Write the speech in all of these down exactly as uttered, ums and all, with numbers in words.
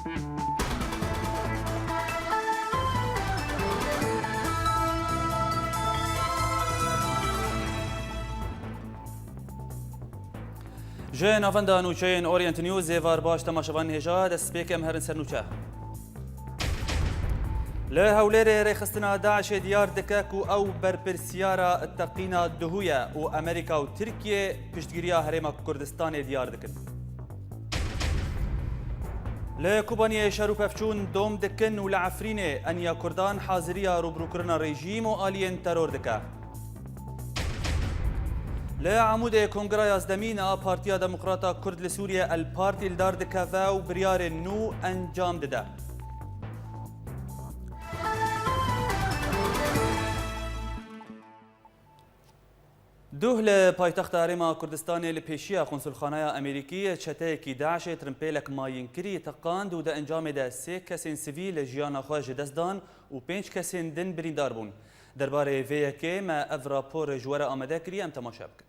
Ji navenda nûçeyên Orient News, êvar baş temaşevan hêja, destpêk em herin ser nûçe. Li Hewlêrê rêxistina DAIŞê diyar dike ku ew berpirsiyara teqîna duhû ye û Amerîka û Tirkiye piştgiriya Herêma Kurdistanê diyar dikin. Li Kobaniyê şer û pevçûn dom dikin û li Efrînê eniya Kurdan haziriya rûbirûkirina rejîm û aliyên teror dike. Li Amûdê Kongreya Yazdemîn a Partiya Demokrata Kurd li Sûriye, El Partî, li dar dikeve û biryarên nû encam dide. Duh li paytexta Herêma Kurdistanê li pêşiya Konsulxaneya Amerîkî çeteyekî DAIŞê tirimpêlek mayînkirî teqand û di encamê de sê kesên sivîl jiyana xwe ji dest dan û pênc kesên din birîndar bûn. Derbarê vê yekê me ev rapor ji we re amade kiriye, em temaşe bikin.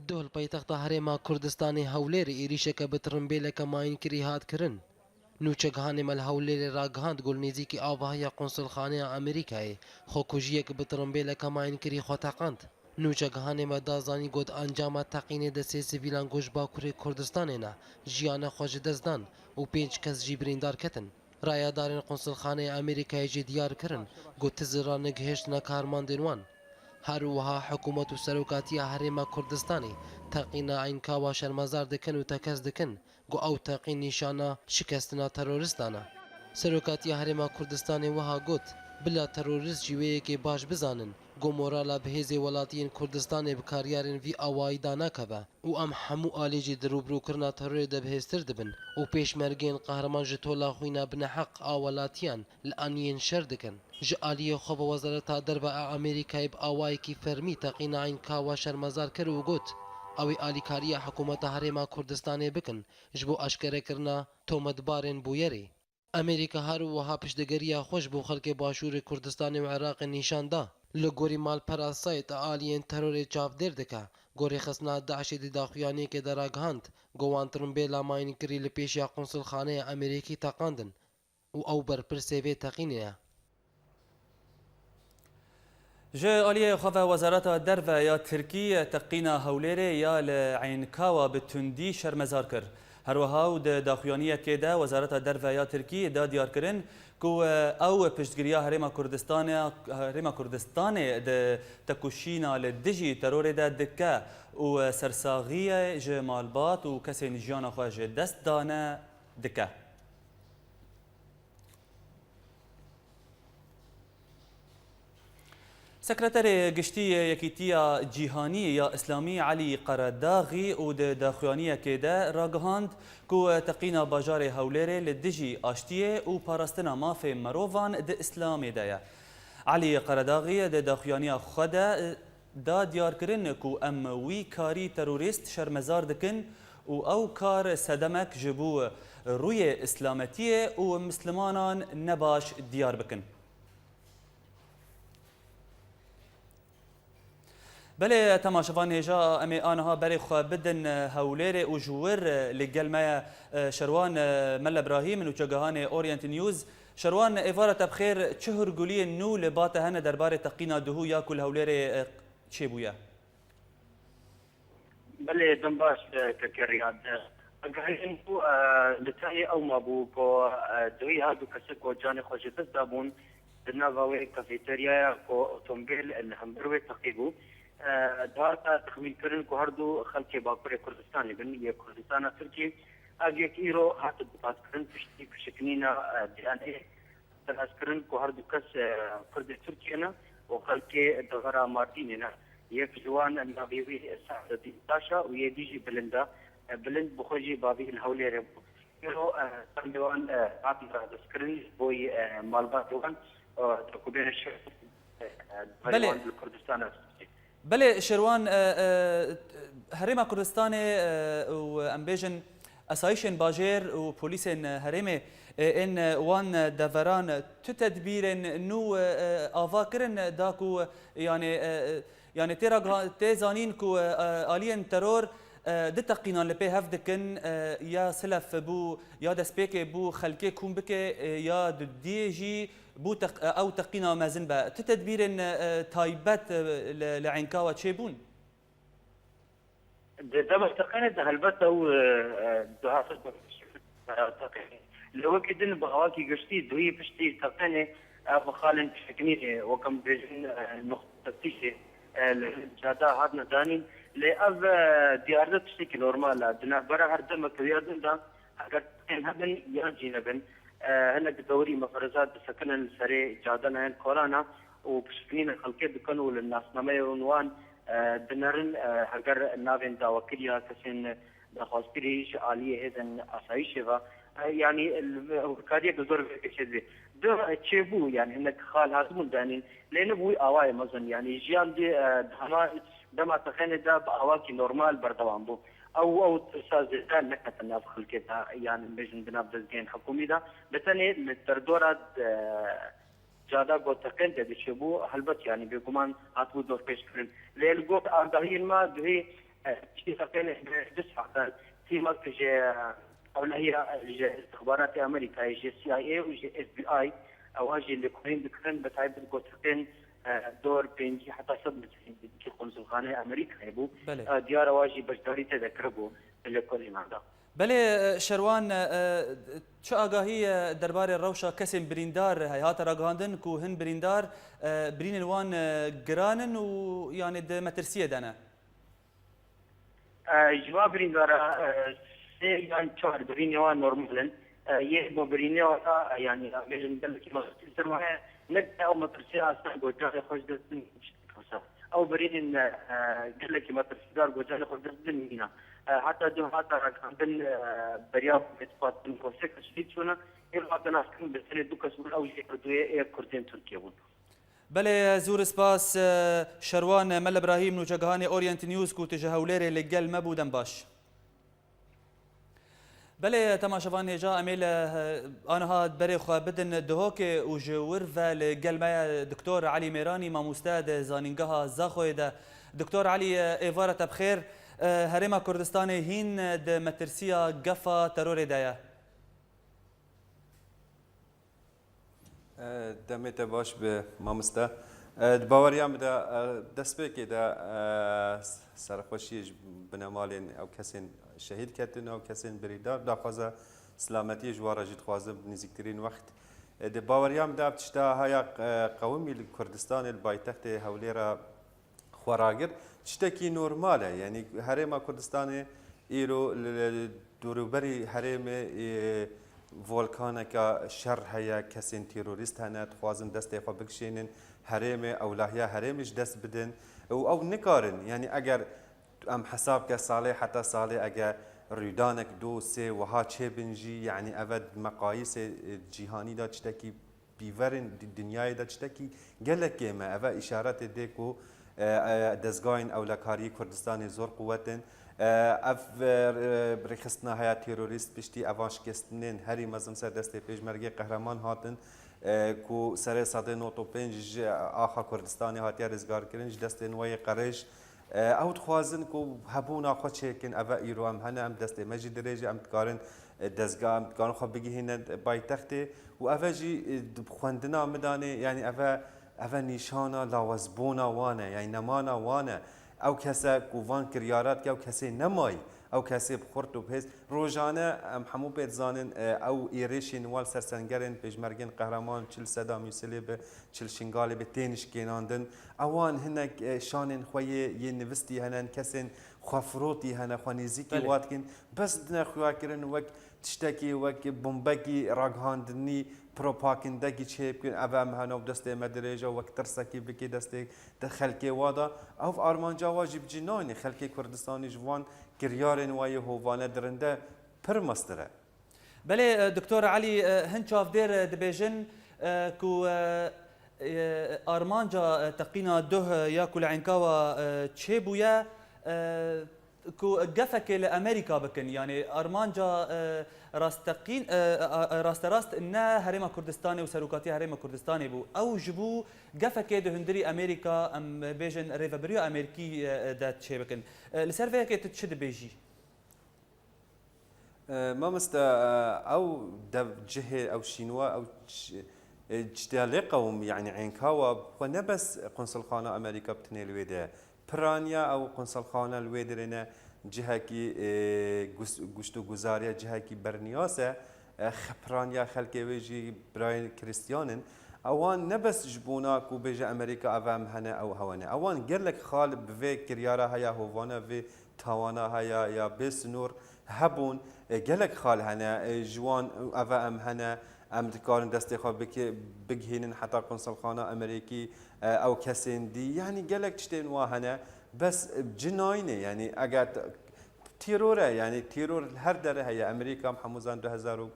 Duh li paytexta Herêma Kurdistanê Hewlêrê êrîşeke bi tirimbêleke mayînkirî hat kirin. Nûçegihanê me li Hewlêrê ragihand ku li nêzîkî avahiya Konsulxaneya Amerîkayê xwekujiyek bi tirimbêleke mayînkirî xwe teqand. Nûçegihanê me da zanîn ku di encama teqînê de sê sivîlan ku ji Bakurê Kurdistanê ne, jiyana xwe ji dest dan û pênc kes jî birîndar ketin. Rayedarên Konsulxaneyê Amerîkayê jî diyar kirin ku ti zirar negihiştine karmandên wan. Her wiha hikûmet û serokatiya Herêma Kurdistanê teqîna Eynkawa şermezar dikin û tekez dikin ku ew teqîn nîşana şikestina terorîstan e. Serokatiya Herêma Kurdistanê wiha got, bila terorîst jî wê yekê baş bizanin ku morala bi hêzê welatiyên Kurdistanê bi karyarên vî awayî danakeve. Û em hemû alî jî di rûbirûkirina terorê de bihêztir dibin û pêşmergeyên qehreman ji tola xwîna bineheq a welatiyan li aniyên şer dikin. Ji aliyê xwe ve Wezareta Derve a Amerîkayê bi awayekî fermî teqîna Eynkawa şermezar kir û got, ew ê alîkariya hikûmeta Herêma Kurdistanê bikin ji bo aşkerekirina tometbarên bûyerê. Amerîka her wiha piştgiriya xwe ji bo xelkê Başûrê Kurdistanê û Iraqê nîşan da. Li gorî malpera Saîd a aliyên terorê çavdêr dike, ku rêxistina DAIŞê di daxuyaniyekê de ragihand, ku wan tirimbêla mayînkirî li pêşiya Konsulxaneya Amerîkî teqandin û ew berpirsê vê teqînê ye. Ji aliyê xwe ve Wezareta Derve ya Tirkî teqîna Hewlêrê ya li Eynkawa bi tundî şermezar kir. Her wiha û di daxuyaniyekê de Wezareta Derve ya Tirkî da diyarkirin ku ew piştgiriya Herêma Kurdistanê, Herêma Kurdistanê di tekoşîna li dijî terorê de dike û sersaxiyê ji malbat û kesên jiyana xwe ji dest dane dike. Sekreterê Giştî yê Yekîtiya Cîhanî ya Îslamî Elî Qeredaxî û di daxuyaniyekê de ragihand ku teqîna bajarê Hewlêrê li dijî aştiyê û parastina mafê mirovan di Îslamê de ye. Elî Qeredaxî di daxuyaniya xwe de da diyarkirin ku em wî karî terorîst şermezar dikin û ew kar sedemek ji bo rûyê îslametiyê û mislimanan nebaş diyar bikin. Belê, temaşevan hêja, em ê aniha berê xwe bidin Hewlêrê û ji wir li gel me ye Şerwan Melle Birahîm, nûçegihanê Orient News. Şerwan, êvara te bi xêr, çi hûrguliyên nû li ba te hene derbarê teqîna duhû ya ku li Hewlêrê çêbûye? Belê, dem baş, e, keke Riyad. E, agahiyên ku, e, li tayê ew mabû ku, e, duhî her du kesê ku canê xwe ji dest dabûn, di nava wê kafeteryaya ku otomobîl li hember wê teqî bû, e, dihate texmînkirin ku her du xelkê Bakurê Kurdistanê bin, yê Kurdistana Tirkî. Ev yek îro hate dûpatkirin piştî pişiknîna, e, D N A. Destnîşankirin ku her du kes, e, Kurdê Tirkiyê ne û xelkê devera Mardînê ne. Yek ji wan navê wî Seededîn Taş e û yê dî jî Bilind e. E, Bilind bi xwe jî bavê wî li Hewlêrê bû. Îro, e, ser li wan, e, hatin radestkirin ji bo, e, malbatê wan, e, ku bêne şer, e, e, Belê. Wan li Kurdistana Tirkiyê. Belê, Şerwan, e, e, Herêma Kurdistanê, e, û em bêjin esayîşên bajêr û polîsên herêmê, e, ên, e, wan deveran tu tedbîrên nû, e, e, ava kirin da ku, e, yanê, e, e, yanê tê ra giha-, tê zanîn ku, e, e, aliyên teror, E, di teqînan li pê hev dikin, e, ya silef bû, ya destpêkê bû xelkê kûm bike, e, ya dudiyê jî bû teq-, e, ew teqîna mezin be. Tu tedbîrên, e, taybet, e, li, li Enkawa çêbûn? Di dema teqînê de helbet ew, e, e, duha Li wekî din bi awakî giştî duhî piştî teqînê ev xalên pişiknînê, wek em bêjin, e, nuqta teftîşê, e, li cada hatine danîn. Lê ev, e, diyarde tiştekî normal e. Di navbera her demek û ya din de, heger teqîn hebin yan jî nebin, e, hinek dewrî mefrezat disekinin li serê cadena yan kolana û pişiknîna xelkê dikin û li nasnameyên wan, e, dinerin, e, heger navên dawekiriya kesên daxwazkirî ji aliyê hêzên asayîşê ve, e, yanî, e, hevkariyeke zor vê keçê dibê. Di çêbû, yanî hinek xal hatibûn danîn, lê ne bi wî awayê mezin. Yanî jiyan di, e, di hema dema teqînê de bi awakî normal berdewam bû. Ew, ew tirsa zêde nekete nav xelkê de, yanî bêjin di nav dezgehên hikûmî de. Bi tenê li derdora, e, Cada ku teqîn tê diçûbû, helbet, yanî bêguman hatibû dorpêçkirin. Lê li gor agahiyên me duhê, e, piştî teqînê bi du saetan tîmek ji, e, ewlehiya, e, ji îstixbaratê Amerîkayê, ji C I A û ji F B I, ewa jî lêkolîn dikirin, bi taybet ku teqîn, e, dor pêncî heta sed metrî di qunsulxaneyê Amerîkayê bû. Belê. E, diyar ewa jî beşdarî tê de kiribû di lêkolînan de. Belê, e, Şerwan, e, e, çi agahî, e, derbarê rewşa kesên birîndar heye? Hate ragihandin ku hin birîndar, e, birînên wan, e, giran in û, yanî, di metirsiyê de ne. E, ji va birîndara, e, sê yan çar birînê wan normal in. E, yê ku birînê wan, e, yanî, em bêjin gelekî metirsî ser wan heye, ne ew metirsiya aslan ku carê xwe ji dest din. Ew birînên, e, gelekî metirsîdar ku carê xwe dest din mîna. E, heta dû hate ragihandin, e, beriya ku bê dipatin ku sê kes şehîd çûne, êro hate naskirin bi tenê du kes bûn, ew jî Kurduyê ê Kurdên Tirkiyê bûn. Belê, zûr spas, e, Şerwan, e, Mel Ibrahîm, nûçegihanê Orient News ku tu ji Hewlêrê li gel me bû, dem baş. Belê, temaşevan hêja, em ê li, e, aniha berê xwe bidin Duhokê û ji wir ve li gel me ye Doktor Elî Mêranî, mamoste di Zanîngeha Zaxoyê de. Doktor Elî, e, êvara te bi xêr. E, Herêma Kurdistanê hîn di metirsiya gefa terorê de ye. E, demê te baş be, mamoste. E, di baweriya min de, e, destpêkê de, e, serxweşiyê ji binemalên ew kesên şehîd ketin, ew kesên birîndar, daxwaza silametiyê ji wan re jî dixwazim bi nîzîktirîn wext. E, di baweriya min de ev tişta haya, e, qewimî li Kurdistanê, li paytextê Hewlêra xwe ragir, tiştekî normal e. Yanî Herêma Kurdistanê îro li, li, li dorûberî herêmê, e, volkaneke şer heye, kesên terorîst hene, dixwazin destê xwe bikişênin, herêmê, ewlahiya herêmê ji dest bidin û ew nikarin, yanî eger em hesab ke salê heta salê eger rûdanek du sê wiha çêbin jî, yanî ev e meqayîsê, e, cîhanî de tiştekî pîverên di-, dinyayê de tiştekî gelek kêm e. Ev e îşaretê dê ku, e, e, dezgahên ewlekariyê Kurdistanê zor quwet in. E, ev, e, rêxistina heya terorîst piştî evan şikestinên herî mezin ser destê Pêşmergê Qehreman hatin, e, ku serê sedê nod û pênc ji axa Kurdistanê hatiye rêzgarkirin ji destên we yê qerêj. E, ew dixwazin ku hebûna xwe çêkin, ev e îro em hene, em destê me jî dirêj e, em dikarin, e, dezga, em dikarin xwe bigihînin paytextê û ev e jî, e, di xwendina min danê, yanî ev e, ev e nîşana lawezbûna wan e, yanî nemana wan e. Ew kese ku van kiryara dike, ew kesê nemayî, ew kesê bi xurt û bi hêz. Rojane em hemû pê dizanin, e, ew êrişên wan li ser sengerên pêşmergên qehreman, çi li Sedamî Silê be, çi li Şingalê be, tên şikênandin. Ewan hinek, e, şanên xwe yê, yê nivistî hene, kesên xwefirotî hene, xwe nêzîkî Belê. wa dikin. Bes dine xuyakirin wek tiştekî, wek bombekî ragihandinî, propagandekî çêbikin. Ev em hene û destê me dirêj e, wek tirsekî bikê destê de xelkê wa da. Ev armanca wa jî bi cî nayînê. Xelkê Kurdistanê ji van kiryarên wa yê hovane dirinde pir mestir e. Belê, e, Doktor Elî, e, hin çavdêr, e, dibêjin, e, ku, e, e, armanca, e, teqîna duh, e, ya ku li Enkawa, e, çêbûye, e, Ku gefekê li Amerîka bikin, yanî armanca, e, rasteqîn, e, e, e, rasterast ne Herêma Kurdistanê û serokatiya Herêma Kurdistanê bû. Ew ji bo gefekê di hundirî Amerîka, em bêjin rêvebiriya Amerîkî, e, de çêbikin. E, li ser vê yekê tu çi dibêjî? E, mamoste, e, ew dev cihê, ew şînwa, ew ç-, e, çitiya lê qewim, yanî ênka wa xwe ne bes konsulxana Amerîka bi tinê li wê de. Piraniya ew konsulxana li wê dirê ne cihekî, e, gus-, guştûguzariya cihekî berniyas e. E, xe-, piraniya xelkê wê jî birayên Krîstiyan in. Ewan ne bes ji bona ku bêje Amerîka eve em hene ew hewe ne. Ewan gelek xal bi vê kiryara heya hovana vê tawana heya ya bê sinor hebûn. E, gelek xal hene, e, ji wan eve em hene, em dikarin destê xwe bike-, bigihînin heta konsulxana Amerîkî, e, ew kesên dî. Yanî gelek tiştên wa hene. Bes, e, ci nayne, yanî eger t-, teror e, yanî teror li her dere heye. Amerîka em hemû zan du hezar û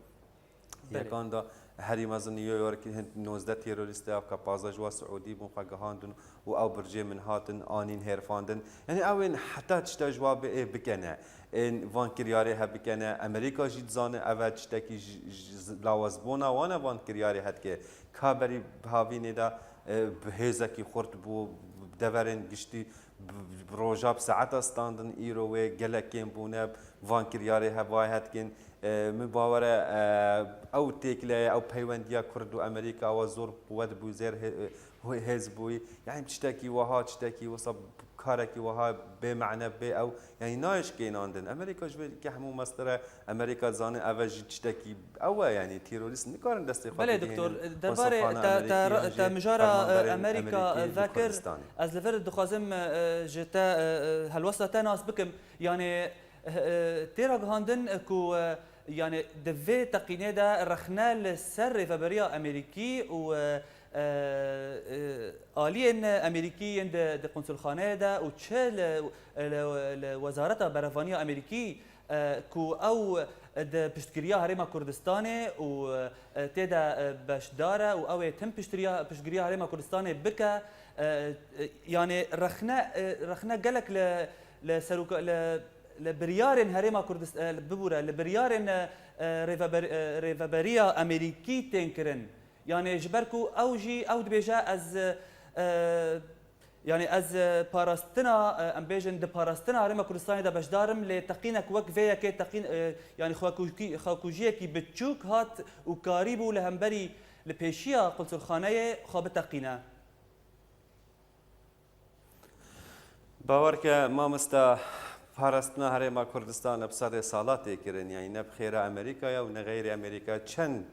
Belê. Yekan da herî mezin New York hin nozdeh terorîst e, ka pazdeh ji wan Siûdî bûn, xwe gihandin û ew bircê min hatin anîn hêrfandin. Yanî ew ên heta tişta ji wa bi-, ê bikene. Ên van kiryarê he bikene. Amerîka jî dizane ev e tiştekî ji, ji, ji lawazbûna wan e van kiryarê he dike. Ka berî bi havînê de, e, bi hêzekî xurt bû, bi deverên giştî, bi, bi roja bi saeta standin, îro wê gelek kêm bûne, van kiryarê he vay he dikin. E, min bawer e, e, ew têkileye, ew peywendiya Kurd û Amerîka ewa zor quwet bû, zêr hê-, hê-, hêz bûyî. Yanî tiştekî wiha, tiştekî wisa karekî wiha bê mane, bê ew, yanî nayê şikênandin. Amerîka ji vê ke hemû mestir e, Amerîka dizane ev e jî tiştekî ew e, yanî terorîst nikarin destê xwe Belê bigihînin doktor, derbarê konsulxana te, te, Amerîkî yan te jî mijara, e, fermanberên Amerîka, Amerîkî e, li vekir, Kurdistanê. Ez li vir dixwazim, e, ji te, e, e, helwesta te nas bikim. Yanî, e, e, tê ragihandin, e, ku, e, yanî di vê teqînê de rexne li ser rêveberiya Amerîkî û, e, e, e, aliyên Amerîkî yên di, di konsulxaneyê de û çi li, li, li Wezareta Berevaniya Amerîkî, e, ku ew di piştgiriya Herêma Kurdistanê û, e, tê de, e, beşdar e û ew ê tim piştiriya, piştgiriya Herêma Kurdistanê bike, e, e, yanî rexne, e, rexne gelek li, li seroka-, li, li biryarên Herêma Kurdist-, e, bibûre, li biryarên, e, e, rêveber-, e, rêveberiya Amerîkî tên kirin. Yanî ji ber ku ew jî, ew dibêje ez, e, yanî ez, e, parastina, e, em bêjin di parastina Herêma Kurdistanê de beşdar im, lê teqînek wek vê yekê teqîn, e, yanî xwekujkî-, xwekujiyekî biçûk hat û karîbû li hemberî li pêşiya qunsulxaneyê xwe biteqîne. Bawer ke mamosta, parastina Herêma Kurdistan bi sedê sala tê kirin, yanî ne bi xêra Amerîkaya û ne xeyrê Amerîka. Çend,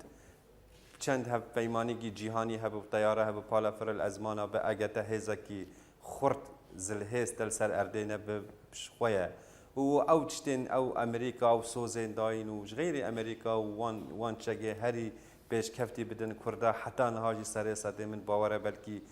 çend hevpeymanîkî cîhanî hebû, teyare hebû, pala firil ezmana bi, ege te hêzekî xurt zilhêz te li ser erdê nebe, ji xwe ye. Û ew tiştên ew Amerîka ew sozên dayîn û ji xeyrê Amerîka û wan, wan çegê herî pêşkeftî bidin Kurda, heta niha jî serê sedê min bawer e belkî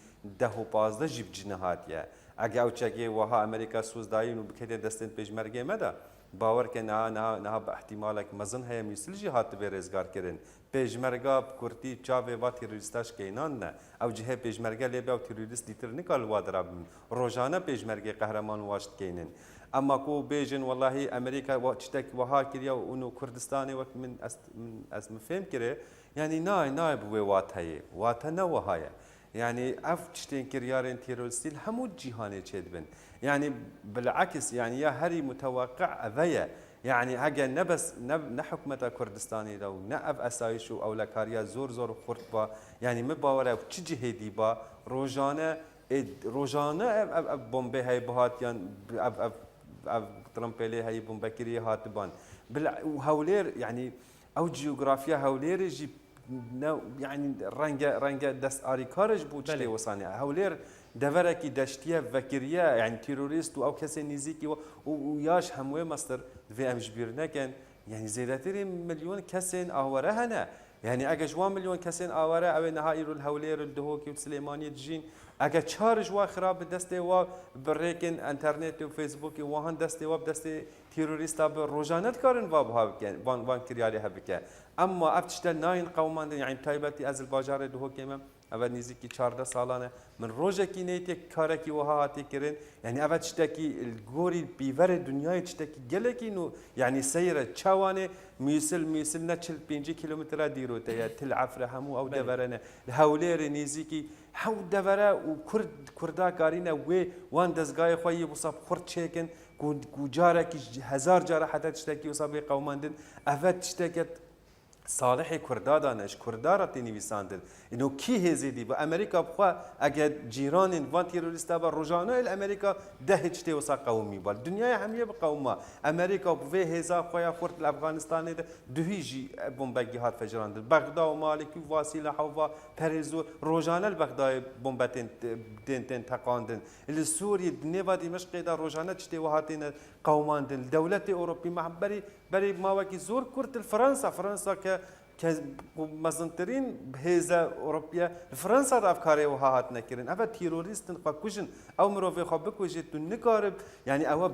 deh û pazdeh jî bi cih nehatiye. Ege ew çekê wiha Amerîka soz dayîn û biketê destên pêşmergê me de, bawer ke niha, niha, niha bi ihtimalek mezin heye Mûsil jî hatibê rêzgar kirin. Pêşmerga bi kurtî çavê va terorîsta şikênandine. Ew cihê pêşmerge lê be ew terorîst dîtir nikar li wa dira bimîn. Rojane pêşmergê qehreman wa şikênin. Ema ku bêjin, wellahî Amerîka wa-, tiştek wiha kiriye û ûno Kurdistanê wek min ez, min, ez min fêm kire, yanî nayê, nayê bi wê wateyê. Wate ne wiha ye. Yanî ev tiştên kiryarên terorîstî li hemû cîhanê çêdibin. Yanî bilekis, yanî ya herî muteweqi eve ye. Yanî hege ne bes, ne, ne hikûmeta Kurdistanê de û ne ev esayîş û ewlekariya zor zor xurt ba, yanî min bawer e çi cihê dî ba, rojane, ê, rojane ev, ev, ev bombê heye bihatiyan, ev, ev, ev tirimpêlê heye bombekiriyê hatiban. Bila, û Hewlêr, yanî ew coğrafya Hewlêrê jî ne, yanî renge, renge dest arîkar e ji bo tiştê Belê. Wisanê. Hewlêr deverekî deştî ye, vekirî ye, yanî terorîst û ew kesên nêzîkî we û, û ya ji hemûyê mestir divê em ji bîr nekin. Yanî zêdetirî milyon kesên aware hene. Yanî ege ji wan milyon kesên aware ew ê niha îro li Hewlêr, li Dihokê û li Silêmaniyê dijîn, ege çar ji wan xirab bi destê wa bi rêkên înternetê û Facebookê û wahan destê wa bi destê terorîsta bi rojane dikarin va buha bikin, van, van kiryarê he bike. Emma ev tişte nayên qewimandin, yanî bi taybetî ez li bajarê Dihokê me, Eve nêzîkî çardeh salan e. Min rojekî neytê karekî wiha hatî kirin. Yanî eve tiştekî li gorî pîverê dinyayê tiştekî gelekî nû, yanî seyr e, çawanê Mûsil, Mûsil ne çil pêncî kîlometre dîrote ye, Til Efre hemû ew Belê. devere ne. Li Hewlêrê nêzîkî hew devere û Kurd, Kurda karîne wê wan dezgayê xwe yê wisa bi xurt çêkin, ku, ku carekî ji hezar cara heta tiştekî wisa bê qewimandin. Eve tişteke salihê Kurda dane, ji Kurda re tê nivîsandin. Îno kî hêzê dî bi? Amerîka bi xwe, eger cîranên van terorîsta be, rojane li Amerîka dehê tiştê wisa qewimî ba. Dinyaya hemiyê bi qewima. Amerîka bi vê hêza xwe ya xurt li Efxanistanê de duhî jî bombekî hat fecerandin. Bexda û Malikî û Vasîla hewva perê zor rojane li Bexdayê bombe tên, tên, tên teqandin. Li Sûriyê di nêva Dîmeşqê de rojane tiştê wiha têne qewimandin. Li dewletê Ewropî me berî, berî mawekî zor kurt li Fransa, Fransa ke, ke ku mezintirîn hêze Ewropî ye, li Fransa de ev karê wiha hatine kirin. Ev terorîst in, xwe kujin. Ew mirovê xwe bikujê, tu nikarib, yanî ew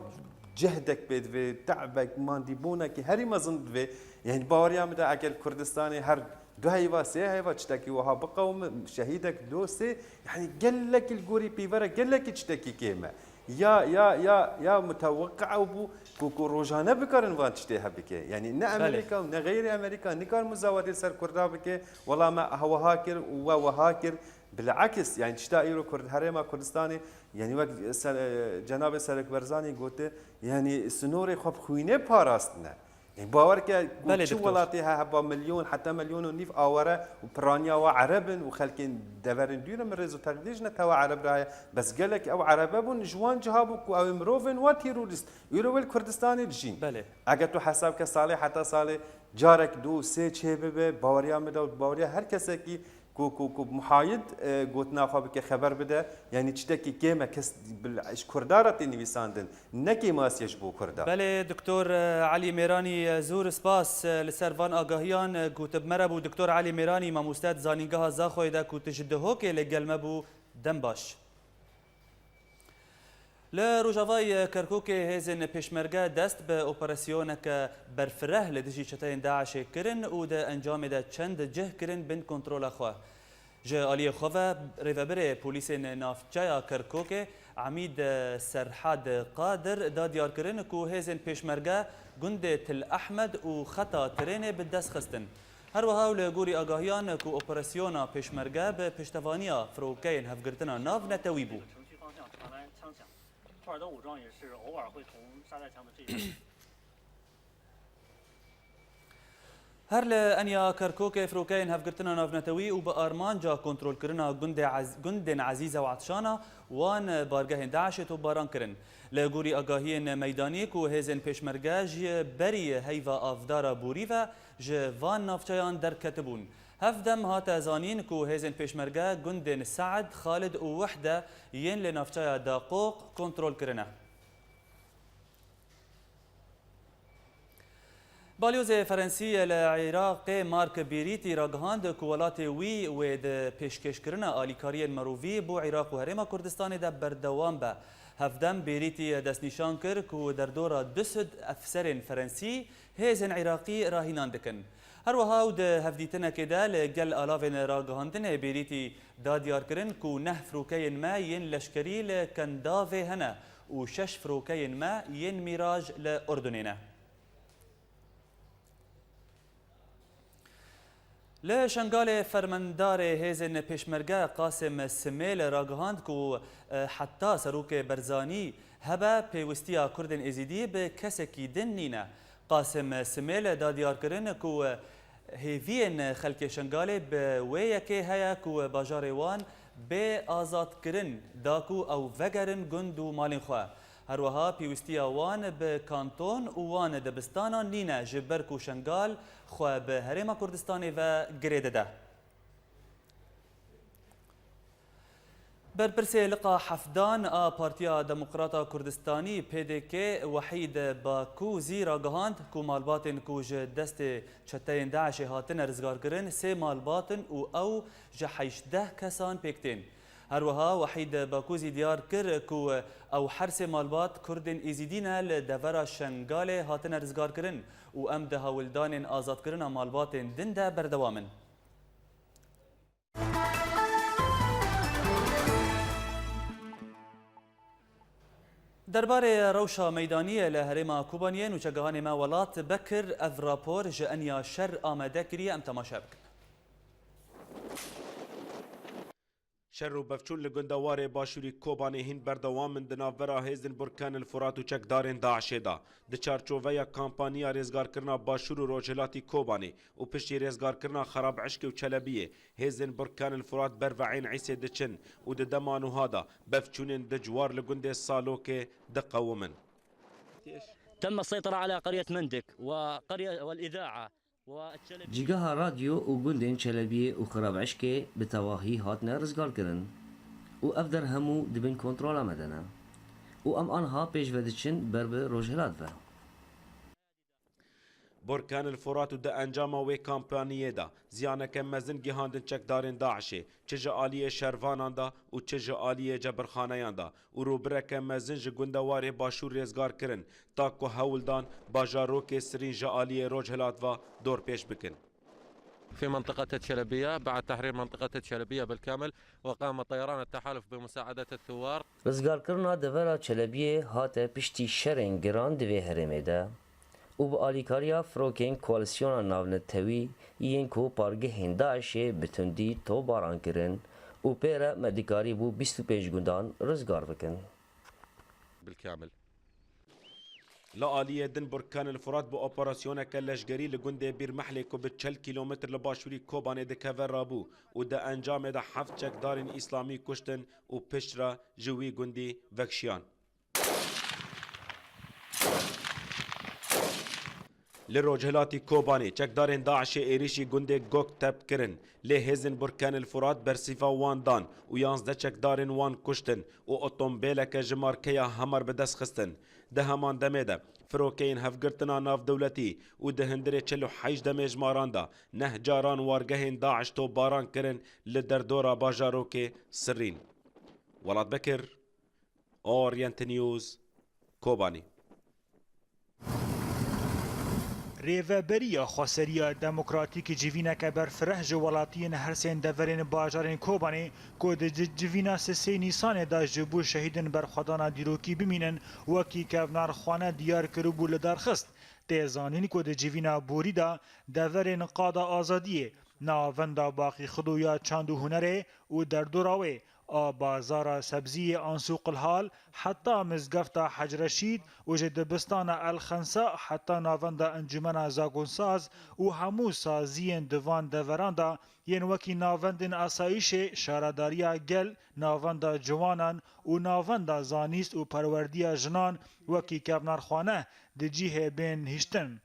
cehdek pê divê, te'bek, mandîbûnekî herî mezin divê. Yanî baweriya min de eger Kurdistanê her du heyva, sê heyva tiştekî wiha biqewime, şehîdek, do, sê, yanî gelekî li gorî pîvere, gelekî tiştekî kêm e. Ya, ya, ya, ya muteweqi ew bû ku, ku rojane bikarin van tiştê hebike. Yanî ne Belê. Amerîka û ne xeyrê Amerîka nikar muzawerî li ser Kurda bike. Wela me wiha kir û we wiha kir. Bilekis, yanî tişta îro Kurd, herêma Kurdistanê, yanî wek ser, cenabê Serok Barzanî gote, yanî sinorê xwe bi xwînê parastine. Yanî bawer ke ku Belê, çi doktor. welatê he heba milyon, heta milyon û nîv aware û piraniya we Ereb in û xelkên deverên dûr in, min rêz û teqdîr ji netewa Ereb re heye. Bes gelek ew Erebe bûn, ji wan ciha bû ku ew ê mirovên wa terorîst, îro wê li Kurdistanê dijîn. Belê. Eger tu hesab ke salê heta salê carek du sê çê bibe, baweriya min de û baweriya her kesekî ku, ku, ku muhayid, e, gotina xwe bike, xeber bide, yanî tiştekî kêm e, kes bil-, ji Kurda re tê nivîsandin, ne kêmasiye ji bo Kurda. Belê, Doktor, e, Elî Mêranî, e, zûr spas, e, li ser van agahiyan, e, ku tu bi me re bû. Doktor Elî Mêranî, mamoste di Zanîngeha Zaxoyê de ku tu ji Dihokê li gel me bû, dem baş. Li Rojavayê Kerkûkê hêzên pêşmerge dest bi operasyoneke berfireh li dijî çeteyên DAIŞê kirin û di encamê de çend cih kirin bin kontrola xwe. Ji aliyê xwe ve rêvebirê polîsên navçeya Kerkûkê Emîd Serhad Qadir da diyar kirin ku hêzên pêşmerge gundê Til Ehmed û xeta tirênê bi dest xistin. Her wiha û li gorî agahiyan ku operasyona pêşmerge bi piştevaniya firokeyên hevgirtina navnetewî bû. 土耳其方向传来枪响，土耳其方向，土耳其方向。土耳其方向。 Her li enya Kerkûkê firokeyên hevgirtina navnetewî û bi armanca kontrolkirina gundê Ez-, gundên Ezîze û Etşana wan bargehên DAIŞê topbaran kirin. Li gorî agahiyên meydanî ku hêzên pêşmerge ji berî heyva avdara borî ve ji van navçeyan derketibûn. Hevdem hate zanîn ku hêzên pêşmerge gundên Se'd, Xalid û Wehde yên li navçeya Daqoq kontrol kirine. Balyozê Ferensî li Iraqê Mark Bêrîtî ragihand ku welatê wî wê di pêşkêşkirina alîkariyên mirovî bo Iraq û Herêma Kurdistanê de berdewam be. Hevdem Bêrîtî destnîşan kir ku derdora du sed efserên Ferensî hêzên Iraqî rahînan dikin. Her wiha û di hevdîtinekê de li gel alavên ragihandinê Bêrîtî da diyarkirin ku neh firokeyên me yên leşkerî li Kendavê hene û şeş firokeyên me yên Mîraj li Urdunê ne. Li Şengalê fermendarê hêzên pêşmerge Qasim Simêl ragihand ku, e, heta Serokê Barzanî hebe pêwistiya Kurdên Êzîdî bi kesekî din nîne. Qasim Simêl da diyarkirin ku hêviyên xelkê Şengalê bi wê yekê heye ku bajarê wan bê azadkirin da ku ew vegerin gund û malên xwe. Her wiha pêwistiya wan bi kanton û wan dibistanan nîne ji ber ku Şengal xwe bi Herêma Kurdistanê ve girê dide. Berpirsê Liqa Hefdan a Partiya Demokrata Kurdistanî, P D K, Wehîd Bakûzî ragihand ku malbatên ku ji destê çeteyên DAIŞê hatine rizgarkirin, sê malbat in û ew ji heşteh kesan pêk tên. Her wiha Wehîd Bakûzî diyar kir ku ew her sê malbat Kurdên Êzîdî ne li devera Şengalê hatine rizgarkirin û em di hewldanên azadkirina malbatên din de berdewam in. Derbarê rewşa meydaniyê li herêma Kobaniyê nûçegihanê me Welat Bekir ev rapor ji enya şer amade kiriye, em temaşe bikin. Şer û bevçûn li gundewarê başûrî Kobanê hîn berdewam in di navbera hêzên Burkan el Furat û çekdarên DAIŞê de. Di çarçoveya kampaniya rêzgarkirina başûr û rojhilatî Kobanê û piştî rêzgarkirina Xerab Eşkê û Çelebiyê, hêzên Burkan el Furat ber vehên Îsê diçin û di dema nuha de bevçûnên dijwar li gundê Salokê diqewimin. تم السيطرة على قرية مندك وقرية والإذاعة والشلبية. Cîgeha radyo û gundên Çelebiyê û Xirab Eşkê bi tevahî hatine rizgarkirin û ev der hemû di bin kontrola me de ne û em anha pêş ve diçin ber bi rojhilat ve. Burkan el Furat û di encama wê kampaniyê de ziyaneke mezin gihandin çekdarên DAIŞê, çi ji aliyê şervanan de û çi ji aliyê cebirxaneyan de û rûbireke mezin ji gundewarê başûr rêzgar kirin, ta ku hewl dan bajarokê sirîn ji aliyê rojhilat ve dorpêç bikin. في منطقة الشلبية، بعد تحرير منطقة الشلبية بالكامل، وقام طيران التحالف بمساعدة الثوار. Rizgarkirina devera Çelebiyê hate piştî şerên giran di vê herêmê de û bi alîkariya firokên koalîsyona navnetewî yên ku pargehên DAIŞê bi tundî topbaran kirin û pê re me dikarîbû bîst û pênc gundan rizgar bikin. بالكامل. Li aliyê din Burkan el Furat bi operasyoneke leşgerî li gundê Bîrmehlê ku bi çil kîlometr li başûrî Kobanê dikeve rabû û di encamê de heft çekdarên îslamî kuştin û piştre ji wî gundî vekşiyan. Li rojhilatî Kobanê çekdarên DAIŞê êrîşî gundê Goktep kirin, lê hêzên Burkan el Furat bersîva wan dan û yanzdeh çekdarên wan kuştin û otombêleke ji markeya Hummer bi dest xistin. Di heman demê de firokeyên hevgirtina navdewletî û di hundirê çil û heşt demê ji maran de neh caran wargehên DAIŞ topbaran kirin li derdora bajarokê Sirîn. Welat Bekir, Orient News, Kobanî. Rêveberiya Xweseriya Demokratîk civîneke berfireh ji welatiyên hersên deverên bajarên Kobanê ku di ci-, civîna sisê Nîsanê de ji bo şehîdên berxwedana dîrokî bimînin, wekî kevnarxwane diyar kiribû, li dar xist. Tê zanîn ku di civîna borî de deverên Qada Azadiyê, Navenda Baqî Xido ya Çand û Hunerê û derdora wê, a Bazara Sebziyê an Sûq el Hal heta Mizgefta Hec Reşîd û ji dibistana El Xensa heta Navenda Encûmena Zagonsaz û hemû saziyên di van deveran de yên wekî Navendên Asayîşê, Şaredariya Gel, Navenda Ciwanan û Navenda Zanîst û Perwerdiya Jinan wekî kevnarxwane di cihê bên hiştin.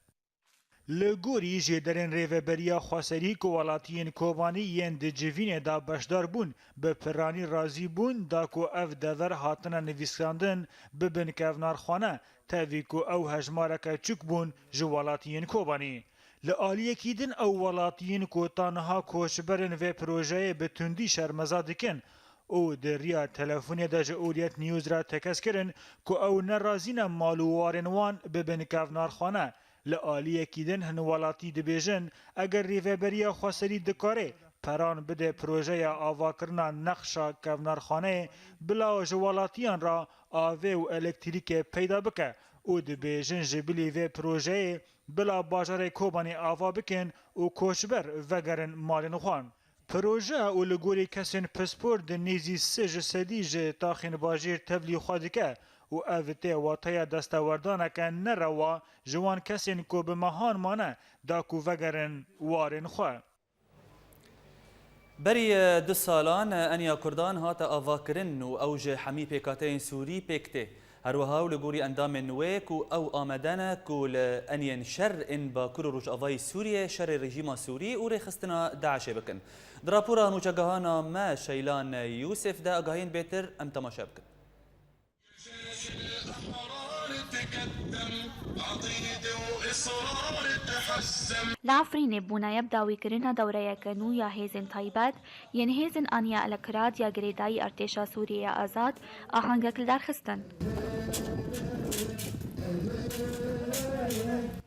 Li gorî jêderên Rêveberiya Xweserî ku welatiyên Kobanî yên di civînê de beşdar bûn, bi piranî razî bûn da ku ev dever hatine nivîskandin bibin kevnarxwane, tevî ku ew hejmareke çûk bûn ji welatiyên Kobanî. Li aliyekî din ew welatiyên ku ta niha koçberên vê projeyê bi tundî şermeza dikin û di riya telefonê de ji Orient News re tekez kirin ku ew ne razî ne mal û warên wan bibin kevnarxwane. Li aliyekî din hin welatî dibêjin, eger Rêveberiya Xweserî dikare peran bide projeya avakirina nexşa kevnarxaneyê, bila ji welatiyan re avê û elektrîkê peyda bike û dibêjin ji bilî vê projeyê bila bajarê Kobanê ava bikin û koçber vegerin malên xwe. Proje û li gorî kesên pispor di nêzî sê ji sedî ji taxên bajêr tevlî xwe dike û ev tê wateya destewerdaneke nerewa ji wan kesên ku bi mehan mane da ku vegerin warên xwe. Berî, e, du salan, e, enya Kurdan hate avakirin û ew ji hemî pêkhateyên Sûrî pêk tê. Her wiha û li gorî endamên wê ku ew amade ne ku li enyên şer ên Bakur û Rojavayî Sûriyê şerê rejîma Sûrî û rêxistina DAIŞê bikin. Di rapora nûçegihana me Şeylan Yûsif de agahiyên bêtir em temaşe bikin. Li Efrînê bûnaye bi dawîkirina dewreyeke nû ya hêzên taybet yên hêzên Aniya Elekrad ya girêdayî Artêşa Sûriyê ya Azad ahengek li dar xistin.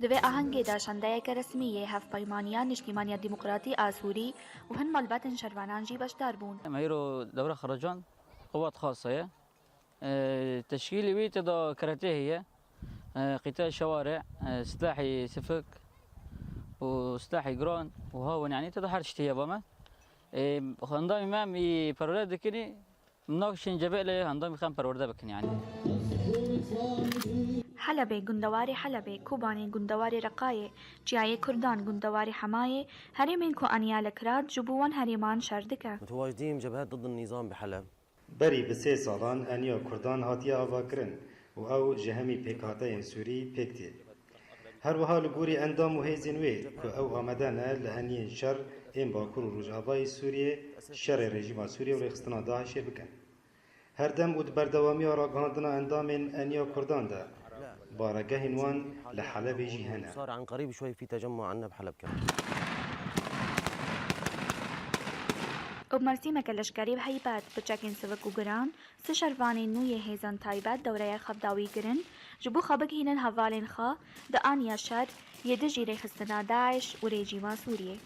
Di vê ahengê de şandeyeke resmî yê Hevpeymaniya Niştîmaniya Demokratî a Sûrî û hin malbatên şervanan jî beşdar bûn. Em îro dewra xericand, qewet xase ye. Ee, teşkîlî wî tê de kerete heye. Ee, qîte şewarê, ee, silahî sifik û silahî giran û hawin, yanî tê de her tiştî heye ba me. Ee, endamî me em î perwerde dikinî, em nakişin cebê lê endamî xem perwerde bikin yanî. Helebê, gundewarê Helebê, Kobanê, gundewarê Reqayê, çiyayê Kurdan, gundewarê Hemayê, herêmên ku Eniya Elekrad ji bo wan herêman şer dike. متواجدين جبهات ضد النظام بحلب. Berî bi sê salan Eniya Kurdan hatiye avakirin û ew ji hemî pêkhateyên Sûrî pêk tê. Her wiha li gorî endam û hêzên wê ku ew amade ne li heniyên şer ên Bakur û Rojavayê Sûriyê şerê rejîma Sûriyê û rêxistina DAIŞê bikin. Her dem û di berdewamiya ragihandina endamên Eniya Kurdan de, baregehên wan li Helebê jî hene. Û bi mersîmeke leşkerî bi heybet, bi çekên sivik û giran, sê şervanên nû yê hêzên taybet dewreyê xwe bi dawî kirin, ji bo xwe bigihînin hevalên xwe di aniya şer yê dijî rêxistina DAIŞ û rejîma Sûriyê.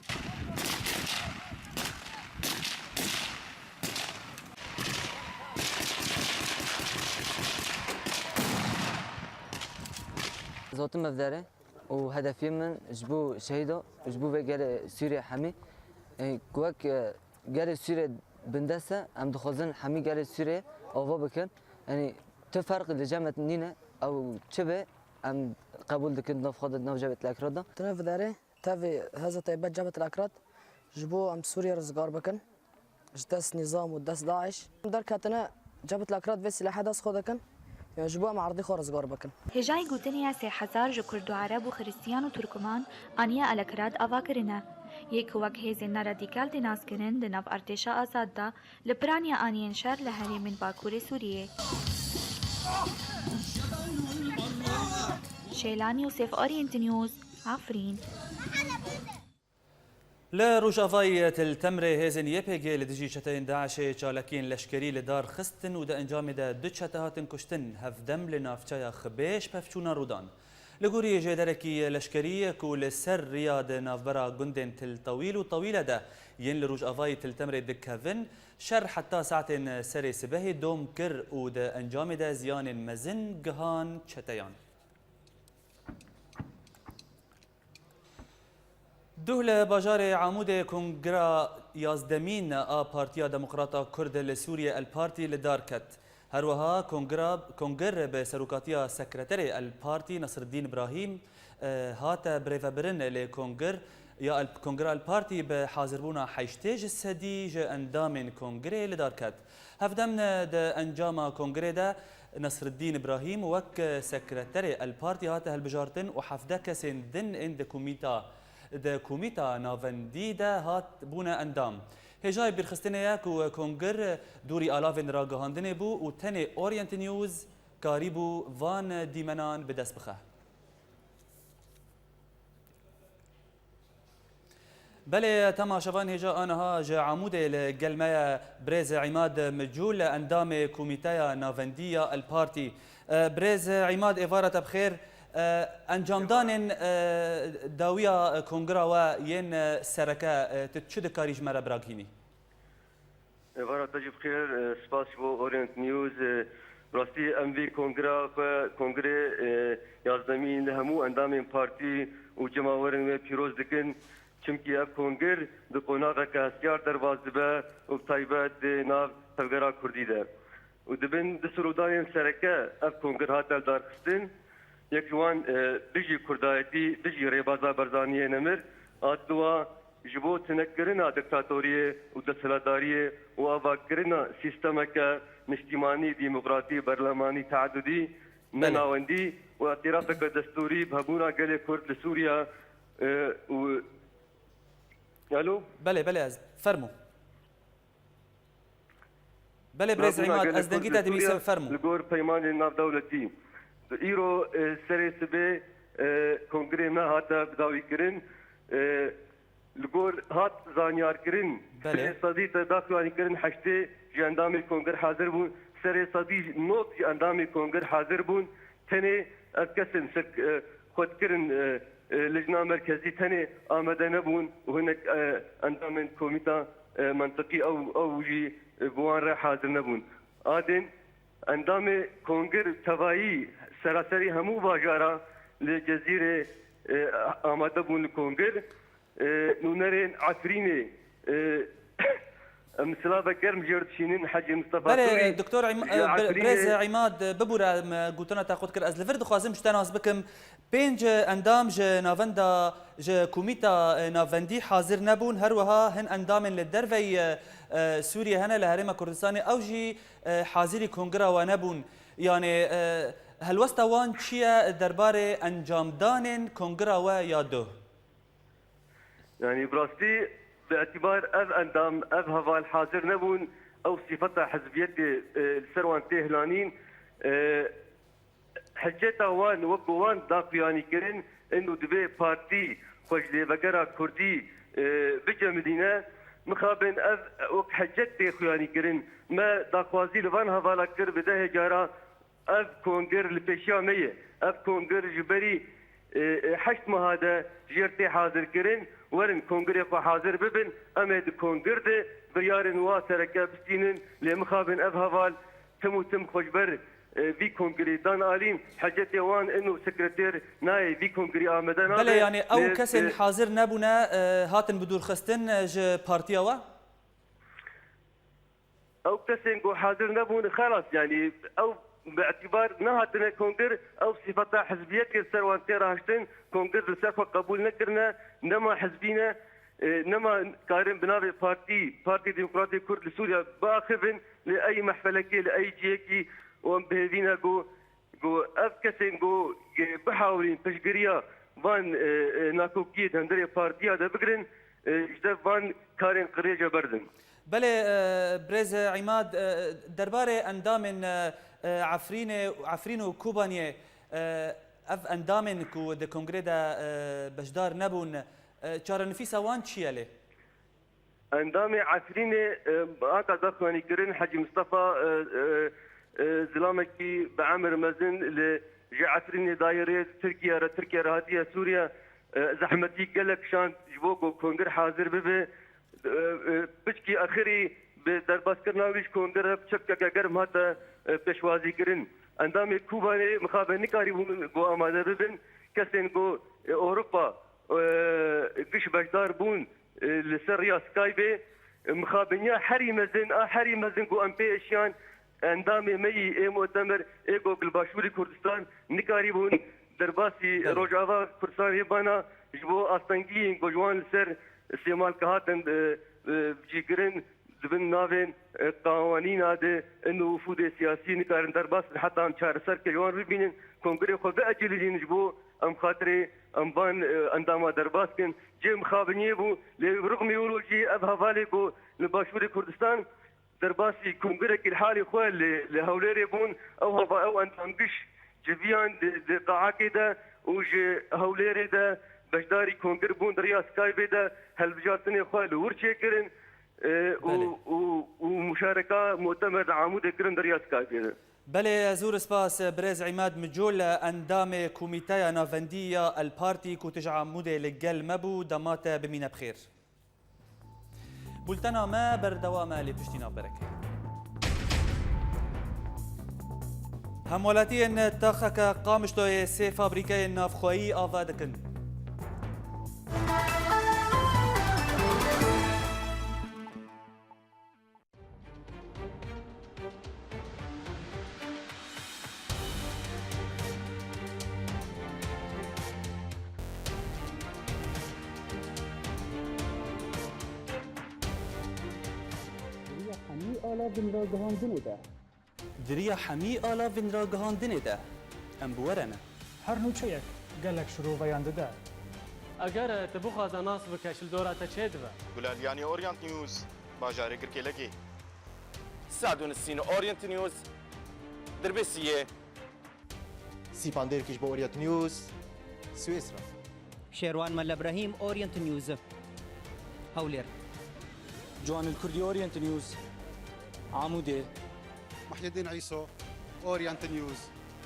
Zotin me vdere û hedefiyê min ji bo şehîda û ji bo vê gelê Sûriyê hemî, e, ku wek, e, gelê Sûriyê bindest e, em dixwazin hemî gelê Sûriyê ava bikin. Yanî tu ferqî li cem me nîne, ew çi be, em qebûl dikin di nav xwe de, di nav Cebhetel Akrad de. Tune vdere, tevî heza taybet Cebhetel Akrad ji bo em Sûriyê rizgar bikin. Ji dest nîzam û dest DAIŞ. Em derketine Cebhetel Akrad vê sîlehê dest xwe dikin, yan ji bo em erdê xwe rizgar bikin. Hêjayî gotinê ye sê hezar ji Kurd û Ereb û Xiristiyan û Turkman aniya Elekrad ava kirine, yê ku wek hêzên neradîkal tê naskirin di nav artêşa azad de li piraniya aniyên şer li herêmên Bakurê Sûriyê. Şêlan Yûsif, Orient News, Efrîn. Li Rojavayê Til Temrê hêzên Y P G li dijî çeteyên DAIŞê çalakiyên leşkerî li dar xistin û di encamê de du çete hatin kuştin, hevdem li navçeya Xibêş pevçûna rû dan. Li gorî jêderekî leşkerî ku li ser riya di navbera gundên Til Tewîl û Tewîle de yên li Rojavayê Til Temrê dikevin, şer heta saetên serê sibehê dom kir û di encamê de ziyanên mezin gihan çeteyan. Duh li bajarê Amûdê Kongira yazdemîn a Partiya Demokrata Kurd li Sûriyê El Partî li dar ket. Her wiha kongira, kongir bi serokatiya sekreterê El Partî Nasreddîn Îbrahîm, e, hate birêvebirin lê kongir ya El, Kongira El Partî bi hazirbûna heştê ji sedî ji endamên kongirê li dar ket. Hevdem di encama kongrê de Nasreddîn Îbrahîm wek sekreterê El Partî hate hilbijartin û hevdeh kesên din ên di komîta, di komîta navendî de hat bûne endam. Hêjayê bîrxistinê ye ku kongir dûrî alavên ragihandinê bû û tenê Orient News karîbû van dîmenan bi dest bixe. Belê, temaşevan, hêja aniha ji Amûdê li gel me ye birêz Îmad Micûl, endamê Komîteya Navendî ya El Partî. E, birêz Îmad, êvara te bi xêr. E, encamdanên, e, dawiya kongira we yên, e, sereke, e, tu çi dikarî ji me re biragihînî? Êvara te jî bi xêr, e, spas ji bo Orient News. E, rastî em vî kongira xwe, kongirê, e, yazdemî li hemû endamên partî û cemawerên wê pîroz dikin. Çimkî ev kongir di qonaxeke hestiyar derbas dibe û bi taybet di nav tevgera kurdî de. Û di bin du sirûdanên sereke ev kongir hate lidarxistin. Yek ji wan, e, Bijî Kurdayetî, Bijî Rêbaza Barzaniyê Nemir, a diwa ji bo tunekirina diktatoriyê û desthilatdariyê û avakirina sîstemeke niştîmanî, demokratî, berlemanî, teedudî, ne navendî û îtirafeke destûrî bi hebûna gelê Kurd li Sûriya, e, û, alo? Belê, belê, ez, fermo. Belê birêz Îmad, ez dengî te dibîsim, fermo. Li gor peymanên navdewletî. Îro, e, serê sibê, e, kongrê me hate bidawîkirin. E, li gor hat zanyarkirin, serê sedî te daxuyanîkirin heştê ji endamê kongir hazir bûn, serê sedî nod ji endamê kongir hazir bûn. Tenê ev kesên ser, e, xwe dikirin, e, e, Lijna Merkezî tenê amade nebûn û hinek, e, endamên komîta, e, mentiqî ew, ew jî, e, bi wan re hazir nebûn. Adên Endamê Kongir tevayî seraserî hemû bajara li Cezîrê, e, amade bûn li Kongir. E, nûnerên Efrînê, e, em silavek germ jê re dişînin Hecî Mistefa Belê, Sûrî, Doktor Îm-, ji e, Bre-, Efrînê. Birêz Îmad, e, bibûre, em, e, gotina te qut kir. Ez li vir dixwazim ji te nas bikim. Pênc endam ji navenda, ji Komîta, e, Navendî hazir nebûn. Her wiha hin endamên li derveyî, e, e, Sûriyê hene li Herêma Kurdistanê. Ew jî, e, hazirî kongira we nebûn. Yanî, e, helwesta wan çi ye derbarê encamdanên kongira we ya duh? Yanî bi rastî bi îtîbar ev endam, ev heval hazir nebûn, ew sîfeta hizbiyetê, e, li ser wan tê hilanîn. E, hiceta wan, wek ku wan da xuyanî kirin, ino divê partî xwe ji lêvegera kurdî, e, bicemidîne. Mixabin ev wek hicet tê xuyanî kirin. Me daxwazî li van hevala kir bi dehê cara, ev kongir li pêşiya me ye. Ev kongir ji berî, e, e, heşt meha de jêr tê hazirkirin. Werin kongirê xwe hazir bibin. Em ê di kongir de biryarên wa sereke bistînin. Lê mixabin ev heval tim û tim xwe ji ber, e, vî kongirê dan alîn. Hecetê wan ino sekreter nayê vî kongirê amade nabe. Belê, yanî ew Lê, kesên e, hazir nebûne, e, hatin bidûrxistin, e, ji partiya we? Ew kesên ku hazir nebûn, xelas, yanî ew bi îtîbar nehatine kongir, ew sîfeta hizbiyetê li ser wan tê rahiştin, kongir li ser xwe qebûl nekirine, nema hizbî ne, e, nema karin bi navê partî, Partî Demokratê Kurd li Sûriye biaxivin, li ey mehfelekê, li ey cihekî û em bi hêvî ne ku ku ev kesên ku, e, bihawilîn piştgiriya van, e, e, nakokiyê di hundirê partiya de bigirin, e, ji dev van karên qirêje berdin. Belê, e, birêz Îmad, e, derbarê endamên, e, e, Efrînê, Efrîn û Kobaniyê, e, ev endamên ku di kongrê de, e, beşdar nebûn, e, çarenivîsa wan çi ye lê? Endamê Efrînê, e, hata daxuyanîkirin Hecî Mistefa, e, e, e, zilamekî bi emir mezin li ji Efrînê dayê rê Tirkiye re, Tirkiye re hatiye Sûriye, e, zehmetî gelek kişand ji bo ku kongir hazir bibe. E, e, piçkî axirî bi derbaskirina wî ji kongir re piçekeke germ hate, e, pêşwazîkirin. Endamê Kobanê mixabin nikarîbûn ku amade bibin. Kesên ku, e, Ewropa, e, giş beşdar bûn, e, li ser riya Skypeê, e, mixabiniya herî mezin, a herî mezin ku em pê eşiyan, endamê me yî ê mutemer, ê ku li Başûrê Kurdistan nikarîbûn derbasî Belê. Rojava Kurdistanê bana, ji bo astengiyên ku ji wan li ser sêmalke hatin, e, e, cîkirin, di bin navên, e, qawanîna de ino wifûdê siyasî nikarin derbas bin, heta em çareserke ji wan bibînin, kongrê xwe biecilînin ji bo em xatirê em van, e, endama derbas kin. Cê mixabiniyê bû, lê bi rixmî wilo jî ev hevalê ku li Başûrê Kurdistan derbasî kongirekî li halê xwe li, li Hewlêrê bûn, ew heva-, ew endam giş civiyan di, di qaakê de û ji Hewlêrê de beşdarî kongir bûn, di riya Skypeê de hilbijartinê xwe li wir çêkirin, e, û, Belê. û, û muşareka mutemer di Amûdê kirin di riya Skypeê de. Belê, zor spas, birêz Îmad Micol, endamê Komîteya Navendî ya El Partî ku tu ji Amûdê li gel me bû, dema te bimîne bi xêr. Bultena me berdewam e, lê piştî navberek. Hemwelatiyên taxeke Qamişloyê sê fabrîkeyên navxweyî ava dikin. Di riya hemî ala vinragihandinê de. Di riya hemî ala vinragihandinê de. Em bi we re ne. Her nûçeyek gelek şiroveyan dide. Eger tu bixwaze nas bike, ji li dora te çê dibe. Gulaliyanî Orient News, bajarê Girkêlegê. Sadûnisîn Orient News, Dirbêsiyê. Sîpan Dêrkiş bo Orient News, Swêsra. Şêrwan Melle Brehîm, Orient News, Hewlêr. Ciwanil Kurdî, Orient News, Amûdê. Muhyiddin Îso, Orient News,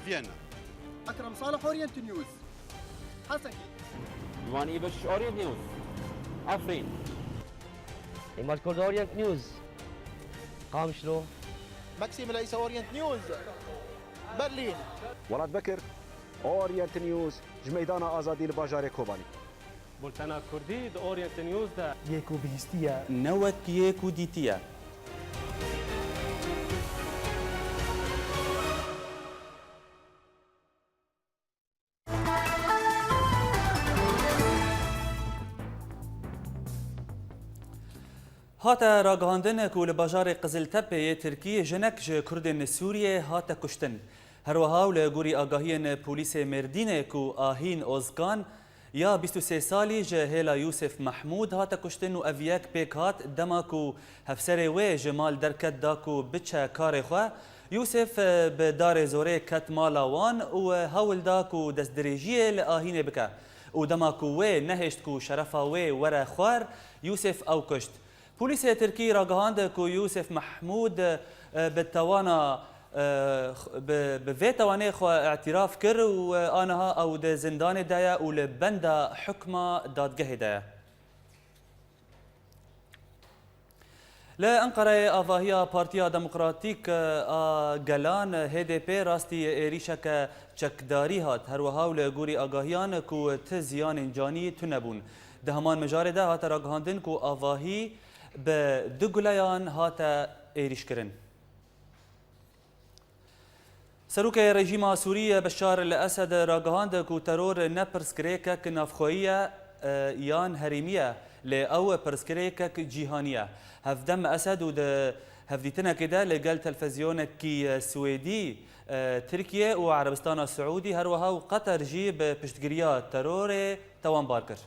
Viyana. Ekrem Salih, Orient News, Hesekî. Ciwan Îbiş, Orient News, Efrîn. Îmad Kurd, Orient News, Qamişlo. Maxim Leisa, Orient News, Berlin. Welat Bekir, Orient News, ji Meydana Azadî li bajarê Kobanî. Bultena Kurdî di Orient News de. Yê ku bihîstiye. Ne wek yê ku dîtiye. Hate ragihandin ku li bajarê Qiziltepê yê Tirkî jinek ji Kurdên Sûriyê hate kuştin. Her wiha û li gorî agahiyên polîsê Mêrdînê ku Ahîn Ozkan ya bîst û sê salî ji hêla Yûsif Mehmûd hate kuştin û ev yek pêk hat dema ku hevserê wê ji mal derket da ku biçe karê xwe. Yûsif, e, bi darê zorê ket mala wan û, e, hewl da ku destdirêjiyê li Ahînê bike û dema ku wê nehêşt ku şerefa wê were xwar, Yûsif ew kuşt. Polîsê Tirkî ragihand ku Yûsif Mehmûd, e, bi tawana, e, bi, bi vê tawanê xwe îtiraf kir û, e, aniha ew di zindanê de ye û li benda hukma dadgehê de ye. Li Enqereyê avahiya Partiya Demokratîk a Gelan, H D P, rastî êrîşeke çekdarî hat. Her wiha û li gorî agahiyan ku ti ziyanên canî tune bûn. Di heman mijarê de hate ragihandin ku avahî bi du guleyan hate êrîşkirin. Serokê rejîma Sûrî Beşar el Esed ragihand ku teror ne pirsgirêkek navxweyî ye, e, yan herêmî ye, lê ew pirsgirêkek cîhanî ye. Hevdem Esed û di hevdîtinekê de li gel televîzyonekî Swêdî, e, Tirkiye û Erebistana Siûdî, her wiha û Qeter jî bi piştgiriya terorê tewanbar kir.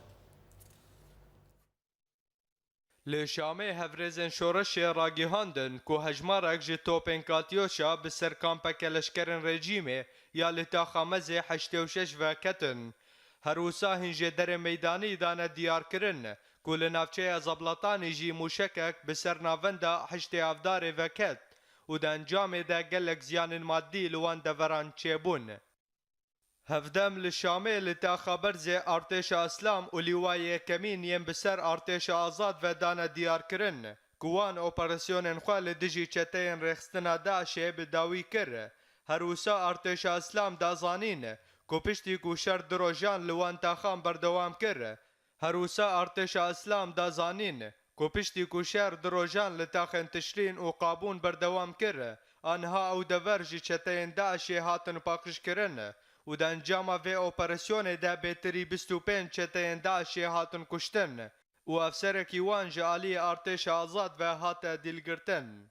Li Şamê hevrêzên şoreşê ragihandin ku hejmarek ji topên Katyoşa bi ser kampeke leşkerên rejîmê ya li taxa Mezê heştê û şeş ve ketin. Her wisa hîn jêderên meydanî dane diyarkirin ku li navçeya Zablatanî jî mûşekek bi ser navenda heştê Avdarê ve ket û di encamê de gelek ziyanên madî li wan deveran çêbûn. Hevdem li Şamê li taxa Berzê artêşa Îslam û Lîwayê Yekemîn yên bi ser artêşa azad ve dane diyarkirin ku wan operasyonên xwe li dijî çeteyên rêxistina DAIŞê bi dawî kir. Her wisa artêşa Îslam da zanîn ku piştî ku şer du rojan li wan taxan berdewam kir, Her wisa artêşa Îslam da zanîn ku piştî ku şer du rojan li taxên Tişrîn û Qabûn berdewam kir, aniha ew dever ji çeteyên DAIŞê hatin paqijkirin û di encama vê operasyonê de bêtirî bîst û pênc çeteyên DAIŞê hatin kuştin û efserekî wan ji aliyê artêşa azad ve hate dîlgirtin.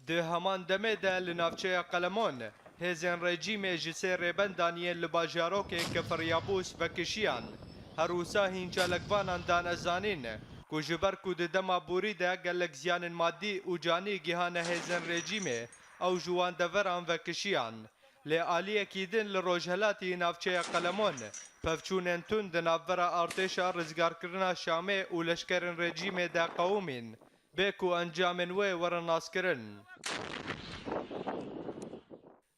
Di heman demê de li navçeya Qelemon, hêzên rejîmê ji sê rêbendan yên li bajarokê Kefir Yabûs vekişiyan. Her wisa hîn çalakvanan dane zanîn ku ji ber ku di dema borî de gelek ziyanên madî û canî gihane hêzên rejîmê, ew ji wan deveran vekişiyan. Lê aliyekî din li rojhelatî navçeya Qelemon pevçûnên tund di navbera artêşa rizgarkirina Şamê û leşkerên rejîmê de qewimîn. Bê ku encamên wê werin naskirin.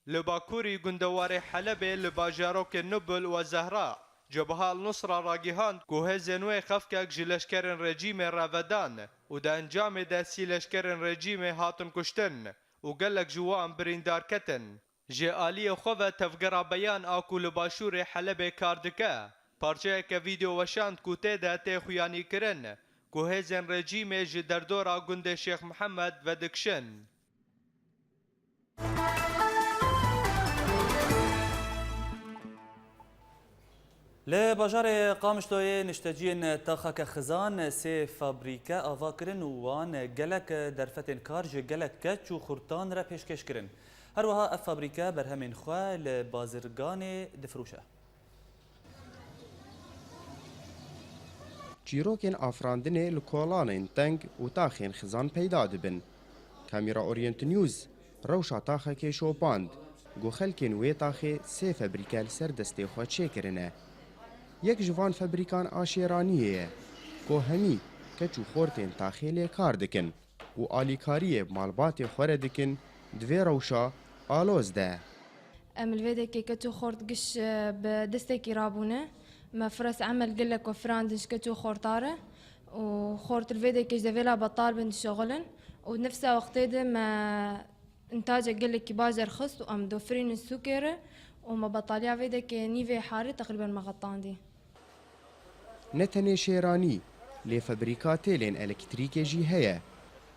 Li bakurî gundewarê Helebê li bajarokên Nubul û Zehra, Cebha El Nusra ragihand ku hêzên wê xefkek ji leşkerên rejîmê re vedan û di encamê de sî leşkerên rejîmê hatin kuştin û gelek ji wan birîndar ketin. Ji aliyê xwe ve tevgera Beyan a ku li başûrê Helebê kar dike, parçeyeke vîdeo weşand ku tê de tê xuyanîkirin ku hêzên rejîmê ji derdora gundê Şêx Mihemed vedikişin. Li bajarê Qamişloyê nişteciyên taxeke xizan sê fabrîke ava kirin û wan gelek derfetên kar ji gelek keç û xurtan re pêşkêş kirin. Her wiha ev fabrîke berhemên xwe li bazirganê difiroşe. Çîrokên afirandinê li kolanên teng û taxên xizan peyda dibin. Kamera Orient News rewşa taxekê şopand, ku xelkên wê taxê sê febrîke li ser destê xwe çêkirine. Yek ji van febrîkan a Şêraniyê ye, ku hemî keç û xortên taxê lê kar dikin û alîkariyê malbatê xwe re dikin, di vê rewşa aloz de. Em li vê dekê keç û xort giş, e, bi destekî rabûne. Me firas emel gelek wefirandin ji keç û xorta re û xort li vê dekê ji devêla betal bin dişixulin û nefsa wextê de me Întaca gelekî baş derxist û em dofirînin sûkê re û me betaliya vê dekê nîvê harî teqrîben me xetandî. Ne tenê şêranî, lê febrîka têlên elektrîkê jî heye,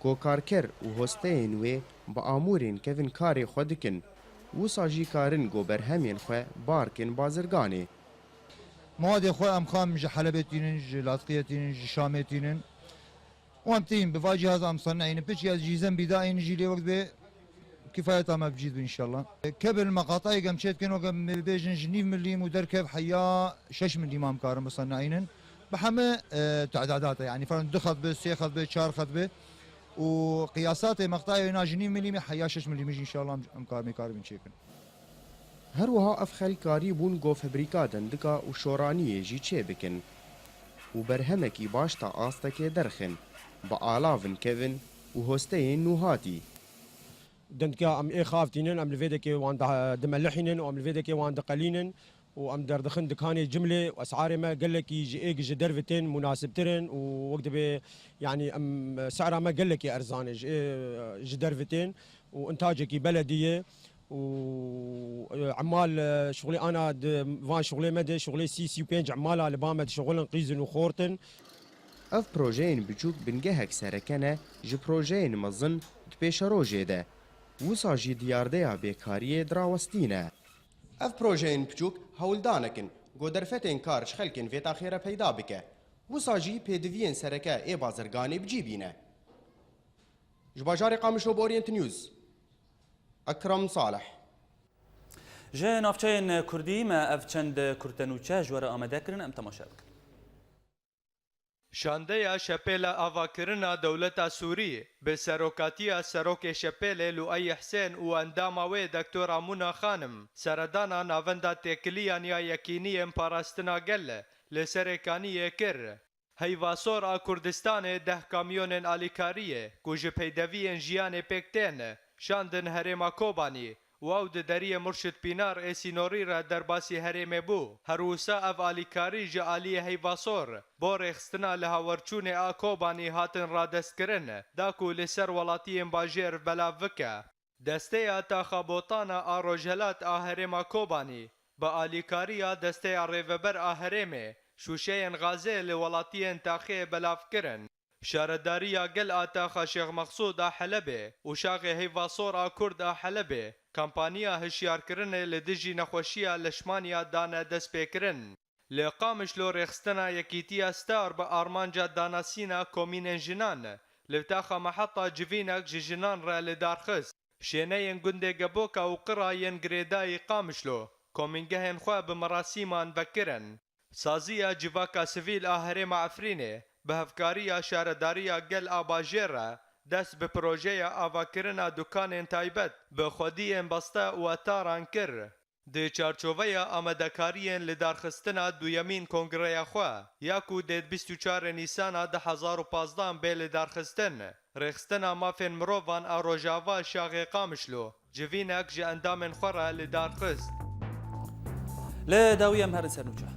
ku karker û hosteyên wê bi amûrên kevin karê xwe dikin, wisa jî karin ku berhemên xwe bar kin bazirganê. Mewedê xwe em xam ji Helebê tînin, ji Lazqiyê tînin, ji Şamê tînin. Û em tînin bi va cîhaza em sanayînin. Piçî ez jî zembî dayîn jî lê wek dibê kifayeta me bi cî dibe înşallah. Kevin meqatayê em çê dikin, wek em bêjin ji nîv milîm û derkev heya şeş milîm em karin bisanayînin. Bi heme, e, tedadate, yanî, ferun du xet be, sê xet be, çar xet be. Û qiyasatê meqtayê wêna ji nîv milîmê heya şeş milîmî jî înşallah em, em karmê karibin çêkin. Her wiha ev xelk karî bûn ku febrîka dendika û şoraniyê jî çê bikin û berhemekî baş ta astekê derxin, bi alavin kevin û hosteyên nûhatî. Dendika em ê xav tînin, em li vê dekê wan di-, dimelihînin û em li vê dekê wan diqelînin û em derdixin dikanê cimlê û esarê me gelekî ji êk ji derve tên munasibtir in û wek dibê, yanî em sera me gelekî erzan e ji ê, ji derve tên û intacekî beledî ye û, e, emal, e, şixulê ana di van şixulê me de şixulê sî, sî û pênc emala li ba me dişixulin qîzin û xort in. Ev projeyên biçûk bingehek sereke ne ji projeyên mezin di pêşerojê de. Wisa jî diyardeya bêkariyê dirawestîne. Ev projeyên biçûk hewldanek in ku derfetên kar ji xelkên vê taxê re peyda bike. Wisa jî pêdiviyên sereke ê bazirganê bi cî bîne. Ji bajarê Qamişlo bi Orient News, Ekrem Salih. Ji navçeyên kurdî me ev çend kurtenûçe ji we re amade kirin, em temaşe bikin. Şandeya Şepêla Avakirina Dewleta Sûrî bi serokatiya Serokê Şepêlê Luay Husên û endama wê Doktora Muna Xanim seredana Navenda Têkiliyan ya Yekîniyên Parastina Gel li Serê Kaniyê kir. Heyva Sor a Kurdistanê deh kamyonên alîkariyê ku ji peydeviyên jiyanê pêk tên, şandin herêma Kobanî û ew di deriyê Murşid Pînar ê sînorî re derbasî herêmê bû. Her wisa ev alîkarî ji aliyê Heyva Sor bo rêxistina li hawerçûnê a Kobanî hatin radestkirin, da ku li ser welatiyên bajêr belav bike. Desteya Taxa Botana a Rojhelat a herêma Kobanî bi alîkariya Desteya Rêveber a Herêmê şûşeyên gazê li welatiyên taxê belav kirin. Şaredariya Gel a Taxa Şêx Mexsûd a Helebê û Şaxê Heyva Sor a Kurd a Helebê kampaniya hişyarkirinê li dijî nexweşiya leşmaniya dane destpêkirin. Li Qamişlo rêxistina Yekîtiya Star bi armanca danasîna komînên jinan li taxa Meheta Civînek ji jinan re li dar xist. Şêneyên gundê Geboka û Qira yên girêdayî Qamişlo komîngehên xwe bi merasîman vekirin. Saziya Civaka Sivîl a Herêma Efrînê bi hevkariya Şaredariya Gel a Bajêr re dest bi projeya avakirina dukanên taybet bi xwediyên beste û etaran kir. Di çarçoveya amadekariyên lidarxistina duyemîn kongreya xwe ya ku dê di bîst û çarê Nîsana du hezar û pazdeh bê lidarxistin, Rêxistina Mafên Mirovan a Rojava Şaxê Qamişlo civînek ji endamên xwe re li dar xist. Li dawî em herin ser nûçe.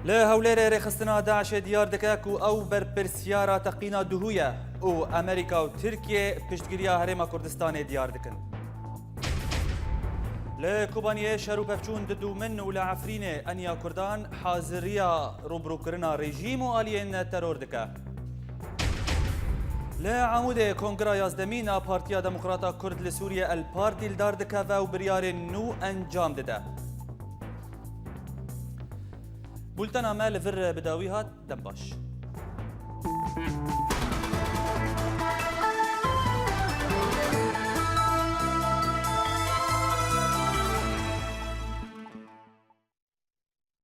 Li Hewlêrê rêxistina DAIŞê diyar dike ku ew berpirsyara teqîna duhû ye û Amerîka û Tirkiye piştgiriya Herêma Kurdistanê diyar dikin. Li Kobaniyê şer û pevçûn didûmin û li Efrînê eniya Kurdan haziriya rûbirûkirina rejîm û aliyên teror dike. Li Amûdê Kongra Yazdemîn a Partiya Demokrata Kurd li Sûriye El Partî li dar dikeve û biryarên nû encam dide. Bultena me li vir bi dawî hat, dem baş.